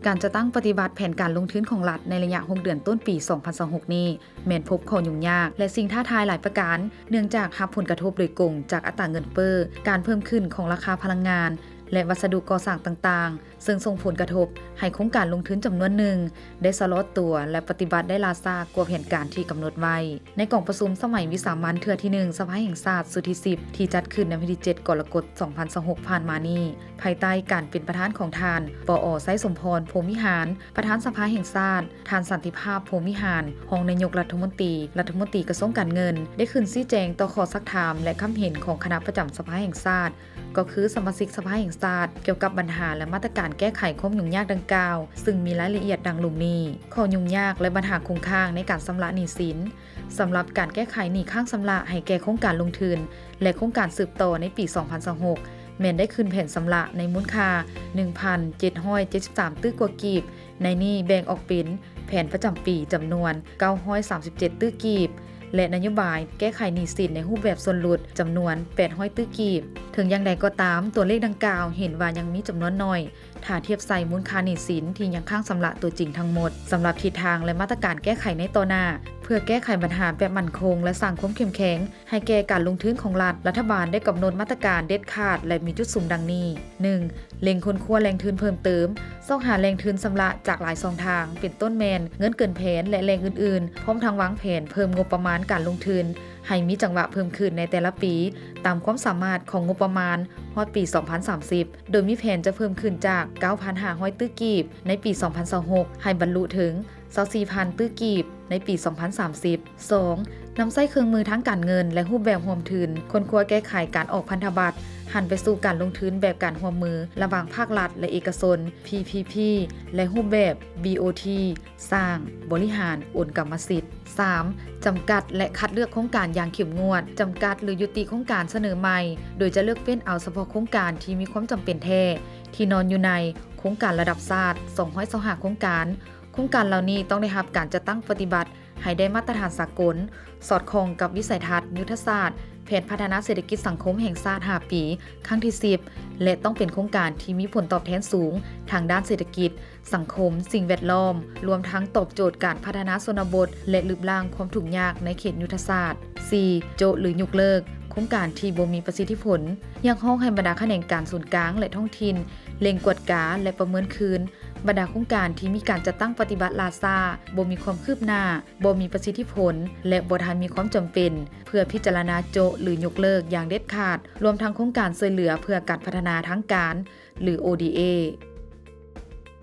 ການຈັດຕັ້ງປະຕິບັດແຜນການລົງທຶນຂອງລັດໃນໄລຍະຫົກເດືອນຕົ້ນປີສອງພັນຊາວຫົກນີ້ ແມ່ນພົບຂໍ້ຫຍຸ້ງຍາກ ແລະ ສິ່ງທ້າທາຍຫຼາຍປະການ ເນື່ອງຈາກຮັບຜົນກະທົບໂດຍກົງຈາກອັດຕາເງິນເຟີ້, ການເພີ່ມຂຶ້ນຂອງລາຄາພະລັງງານ ແລະ ວັດສະດຸກໍ່ສ້າງຕ່າງໆ, ເຊິ່ງສົ່ງຜົນກະທົບໃຫ້ໂຄງການລົງທຶນຈຳນວນໜຶ່ງໄດ້ຊະລໍຕົວ ແລະ ປະຕິບັດໄດ້ລ່າຊ້າກວ່າແຜນການທີ່ກຳນົດໄວ້. ໃນກອງປະຊຸມສະໄໝວິສາມັນເທື່ອທີໜຶ່ງ ສະພາແຫ່ງຊາດຊຸດທີສິບ ທີ່ຈັດຂຶ້ນໃນວັນທີເຈັດ ກໍລະກົດ ສອງພັນຊາວຫົກ ຜ່ານມານີ້, ພາຍໃຕ້ການເປັນປະທານຂອງທ່ານ ປອ ໄຊສົມພອນ ພົມວິຫານ ປະທານສະພາແຫ່ງຊາດ, ທ່ານ ສັນຕິພາບ ພົມວິຫານ ຮອງນາຍົກລັດຖະມົນຕີ, ລັດຖະມົນຕີກະຊວງການເງິນ ໄດ້ຂຶ້ນຊີ້ແຈງຕໍ່ຂໍ້ຊັກຖາມ ແລະ ຄຳເຫັນຂອງຄະນະປະຈຳສະພາແຫ່ງຊາດ, ກໍຄືສະມາຊິກສະພາແຫ່ງຊາດ ກ່ຽວກັບບັນຫາ ແລະ ມາດຕະການແກ້ໄຂຄວາມຫຍຸ້ງຍາກດັ່ງກ່າວ, ຊຶ່ງມີລາຍລະອຽດດັ່ງລຸ່ມນີ້. ຂໍ້ຫຍຸ້ງຍາກ ແລະ ບັນຫາຄົງຄ້າງໃນການຊຳລະໜີ້ສິນ ສຳລັບການແກ້ໄຂໜີ້ຄ້າງຊຳລະໃຫ້ແກ່ໂຄງການລົງທຶນ ແລະ ໂຄງການສືບຕໍ່ໃນປີສອງພັນຊາວຫົກ ແມ່ນໄດ້ຂຶ້ນແຜນຊຳລະໃນມູນຄ່າໜຶ່ງພັນເຈັດຮ້ອຍເຈັດສິບສາມຕື້ກວ່າກີບ, ໃນນີ້ແບ່ງອອກເປັນແຜນປະຈຳປີຈຳນວນເກົ້າຮ້ອຍສາມສິບເຈັດຕື້ກີບ ແລະ ນະໂຍບາຍແກ້ໄຂໜີ້ສິນໃນຮູບແບບສ່ວນຫຼຸດຈຳນວນແປດຮ້ອຍຕື້ກີບ. ເຖິງຢ່າງໃດກໍຕາມ, ຕົວເລກດັ່ງກ່າວເຫັນວ່າຍັງມີຈຳນວນໜ້ອຍ ຖ້າທຽບໃສ່ມູນຄ່າໜີ້ສິນທີ່ຍັງຄ້າງຊຳລະຕົວຈິງທັງໝົດ. ສຳລັບທິດທາງ ແລະ ມາດຕະການແກ້ໄຂໃນຕໍ່ໜ້າ ເພື່ອແກ້ໄຂບັນຫາແບບໝັ້ນຄົງ ແລະ ສ້າງຄວາມເຂັ້ມແຂງໃຫ້ແກ່ການລົງທຶນຂອງລັດ, ລັດຖະບານໄດ້ກຳນົດມາດຕະການເດັດຂາດ ແລະ ມີຈຸດສຸມດັ່ງນີ້: ໜຶ່ງ ເລັ່ງຄົ້ນຄວ້າແຫຼ່ງທຶນເພີ່ມເຕີມ, ຊອກຫາແຫຼ່ງທຶນຊຳລະຈາກຫຼາຍຊ່ອງທາງ, ເປັນຕົ້ນແມ່ນເງິນເກີນແຜນ ແລະ ແຫຼ່ງອື່ນໆ, ພ້ອມທັງວາງແຜນເພີ່ມງົບປະມານການລົງທຶນ ໃຫ້ມີຈັງຫວະເພີ່ມຂຶ້ນໃນແຕ່ລະປີ ຕາມຄວາມສາມາດຂອງງົບປະມານຮອດປີສອງພັນສາມສິບ ໂດຍມີແຜນຈະເພີ່ມຂຶ້ນຈາກເກົ້າພັນຫ້າຮ້ອຍຕື້ກີບໃນປີສອງພັນຊາວຫົກ ໃຫ້ບັນລຸເຖິງຊາວສີ່ພັນຕື້ກີບໃນປີສອງພັນສາມສິບ. ສອງ ນຳໃຊ້ເຄື່ອງມືທາງການເງິນ ແລະ ຮູບແບບຮ່ວມທຶນ, ຄົ້ນຄວ້າແກ້ໄຂການອອກພັນທະບັດ ຫັນໄປສູ່ການລົງທຶນແບບການຮ່ວມມືລະຫວ່າງພາກລັດ ແລະ ເອກະຊົນ, ພີພີພີ ແລະ ຮູບແບບ ບີໂອທີ ສ້າງ, ບໍລິຫານ, ໂອນກຳມະສິດ. ສາມ ຈຳກັດ ແລະ ຄັດເລືອກໂຄງການຢ່າງເຂັ້ມງວດ, ຈຳກັດ ຫຼື ຍຸຕິໂຄງການສະເໜີໃໝ່ ໂດຍຈະເລືອກເວັ້ນເອົາສະເພາະໂຄງການທີ່ມີຄວາມຈຳເປັນແທ້ ທີ່ນອນຢູ່ໃນໂຄງການລະດັບຊາດສອງຮ້ອຍຊາວຫ້າໂຄງການ. ໂຄງການເຫຼົ່ານີ້ຕ້ອງໄດ້ຮັບການຈັດຕັ້ງປະຕິບັດໃຫ້ໄດ້ມາດຕະຖານສາກົນ, ສອດຄ່ອງກັບວິໄສທັດ, ຍຸດທະສາດ, ແຜນພັດທະນາເສດຖະກິດສັງຄົມແຫ່ງຊາດຫ້າປີ ຄັ້ງທີສິບ ແລະ ຕ້ອງເປັນໂຄງການທີ່ມີຜົນຕອບແທນສູງທາງດ້ານເສດຖະກິດ, ສັງຄົມ, ສິ່ງແວດລ້ອມ, ລວມທັງຕອບໂຈດການພັດທະນາຊົນນະບົດ ແລະ ລຶບລ້າງຄວາມທຸກຍາກໃນເຂດຍຸດທະສາດ. ສີ່ ໂຈະ ຫຼື ຍົກເລີກໂຄງການທີ່ບໍ່ມີປະສິດທິຜົນ, ຮຽກຮ້ອງໃຫ້ບັນດາຂະແໜງການສູນກາງ ແລະ ທ້ອງຖິ່ນ ເລັ່ງກວດກາ ແລະ ປະເມີນຄືນບັນດາໂຄງການທີ່ມີການຈັດຕັ້ງປະຕິບັດລ່າຊ້າ, ບໍ່ມີຄວາມຄືບໜ້າ, ບໍ່ມີປະສິດທິຜົນ ແລະ ບໍ່ທັນມີຄວາມຈຳເປັນ ເພື່ອພິຈາລະນາໂຈະ ຫຼື ຍົກເລີກຢ່າງເດັດຂາດ, ລວມທັງໂຄງການຊ່ວຍເຫຼືອເພື່ອການພັດທະນາທາງການ ຫຼື ໂອດີເອ.